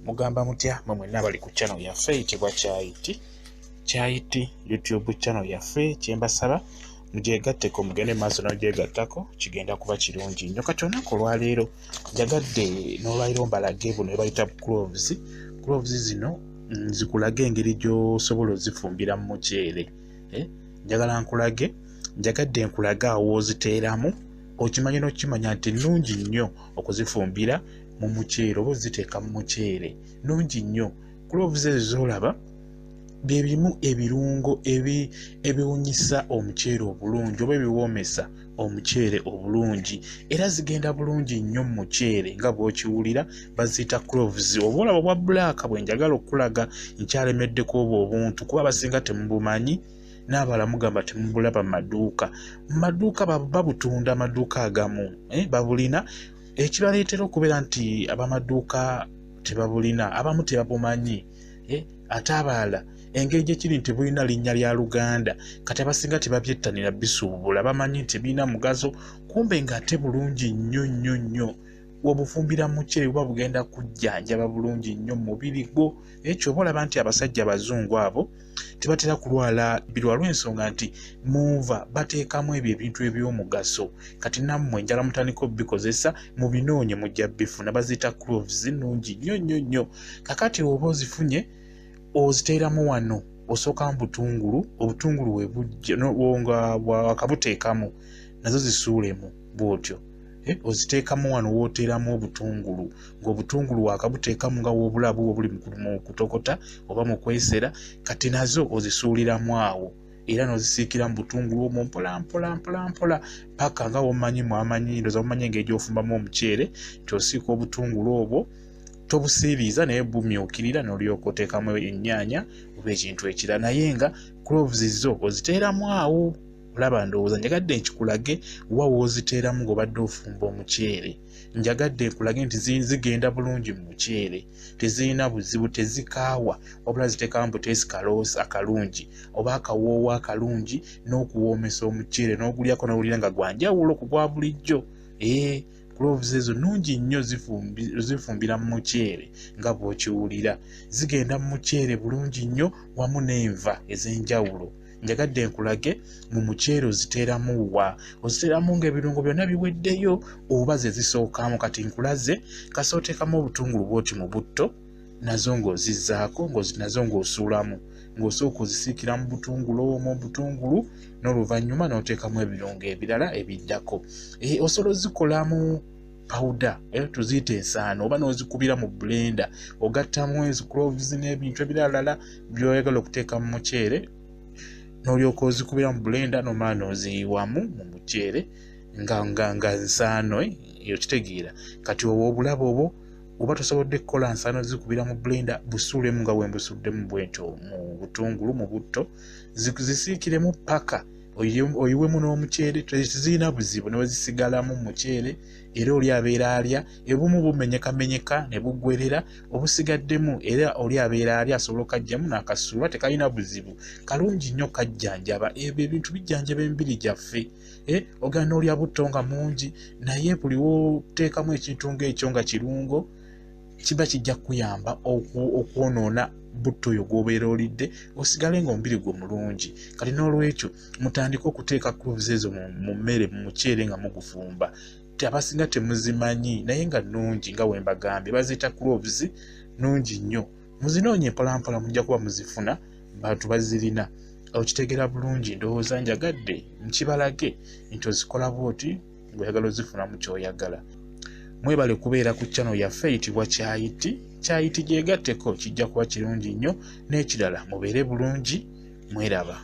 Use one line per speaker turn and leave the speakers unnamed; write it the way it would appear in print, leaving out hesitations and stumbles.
Mugamba mutya mwe mwenna abali ku channel yaffe eyitibwa Kyayiti Kyayiti YouTube channel yaffe? Kyembasaba mugyegatteko, mugende maaso n'ogyegattako, kigenda kuba kirungi nnyo. Kati olunaku olwaleero njagadde n'olwaliro mbalage buno bwe bayita cloves. Cloves zino nzikulage engeri gy'osobola ozifumbira mu muceere. Njagala nkulage, njagadde nkulage awo w'oziteeramu, okimanye n'okimanya nti nnungi nnyo okuzifumbira mu muceere oba oziteeka mu muceere, nnungi nnyo. Cloves ezo z'olaba bye bimu ebirungo ebiwunyisa omuceere obulungi oba ebiwoomesa omuceere obulungi, era zigenda bulungi nnyo mu muceere nga bw'okiwulira. Baziyita cloves. Oba olaba obwa black bwe njagala okulaga, nkyalemeddeko obwo obuntu kuba abasinga temubumanyi, n'abalala mugamba temubulaba mu maduuka. Mu maduuka babutunda, amaduuka agamu babulina. Ekibaleetera okubeera nti ab'amaduuka tebabulina, abamu tebabumanyi, ate abalala engeri gyekiri nti bulina linnya lya Luganda, kati abasinga tebabyettanira bisuubula, bamanyi nti birina mugaso, kumbe ng'ate bulungi nnyo nnyo nnyo. Obufumbira muceere buba bugenda kujjanjaba bulungi nnyo mu mubiri gwo. Ekyo oba olaba nti abasajja abazungu abo tebatera kulwala birwa lw'ensonga nti munva bateekamu ebyo ebintu eby'omugaso. Kati nammwe njala mutandika obikozesa, mubinoonye, mujja bifuna. Baziyita cloves, nnungi nnyo nnyo nnyo. Kakati oba ozifunye, oziteeramu wano, osookamu butungulu, obutungulu webujja nga wakabuteekamu, nazo zisuulemu bw'otyo. Oziteekamu wano wooteeramu obutungulu, ng'obutungulu wakabuteekamu nga woobulaba obuli mu kutokota oba mu kwesera, kati nazo ozisuuliramu awo era n'ozisiikira mu butungulu omwo mpola mpola mpola mpola paka nga womanyi, mwamanyi, ndowooza mumanyi engeri gy'ofumbamu omuceere nti osiika obutungulu obwo, tobusiiriiza naye bumyukirira, n'olyoka oteekamu ennyaanya oba ekintu ekirala, naye nga cloves zo oziteeramu awo. Olaba, ndowooza njagadde nkikulage wa wooziteeramu ng'obadde ofumba omuceere. Njagadde nkulage nti zigenda bulungi mu muceere, tezirina buzibu, tezikaawa, wabula ziteekamu buteesi kaloosa akalungi oba akawoowo akalungi n'okuwoomesa omuceere, n'ogulyako n'owulira nga gwanjawulo ku gwa bulijjo. Ee, cloves ezo nnungi nnyo, zifumbira mu muceere nga bw'okiwulira, zigenda mu muceere bulungi nnyo wamu n'enva ez'enjawulo. Njagadde nkulage mu muceere oziteeramu wa, oziteeramu ng'ebirungo byonna biweddeyo oba ze zisookamu. Kati nkulaze kasita oteekamu obutungulu bw'oti mu butto, nazo ng'ozizzaako, nazo ng'osuulamu, ng'osooka ozisiikira mu butungulu omwo, butungulu, n'oluvannyuma n'oteekamu ebirungo ebirala ebiddako. Osobola ozikolamu powder, tuziyita ensaano, oba n'ozikubira mu blender, ogattamu ezo cloves n'ebintu ebiralala by'oyagala okuteeka mu muceere, n'olyoka ozikubira mu blender, n'omala n'oziyiwamu mu muceere nga nsaano eyo, kitegeera. Kati obwo obulabo obwo, oba tosobodde kukola nsaano zikubira mu blender, busuulemu nga bwe mbusuddemu bwentyo mu butungulu mu butto, zisiikiremu paka oyiwemu n'omuceere. Tezirina buzibu ne wezisigalamu mu muceere, era oli abeera alya ebumu bumenyekamenyeka ne buggwerera, obusigaddemu era oli abeera alya asobola okajjamu n'akasuula, tekalina buzibu, kalungi nnyo, kajjanjaba. Ebyo ebintu bijjanjaba emibiri gyaffe. Ogenda n'olya butto nga mungi, naye buli w'oteekamu ekintu ng'ekyo nga kirungo, kiba kijja kukuyamba okwonoona butto oyo gw'obeera olidde, osigale ng'omubiri gwo mulungi. Kati n'olwekyo mutandike okuteeka cloves ezo mu mmere, mu muceere nga mugufumba. Abasinga temuzimanyi, naye nga nnungi nga bwe mbagambye, baziyita cloves, nnungi nnyo. Muzinoonye mpolampola, mujja kuba muzifuna, bantu bazirina. Okitegeera bulungi. Ndowooza njagadde nkibalage nti ozikola bw'oti ng'oyagala ozifunamu ky'oyagala. Mwebale kubeera ku channel yaffe eyitibwa Kyayiti Kyayiti, gyegatteko, kijja kuba kirungi nnyo. N'ekirala, mubeere bulungi, mweraba.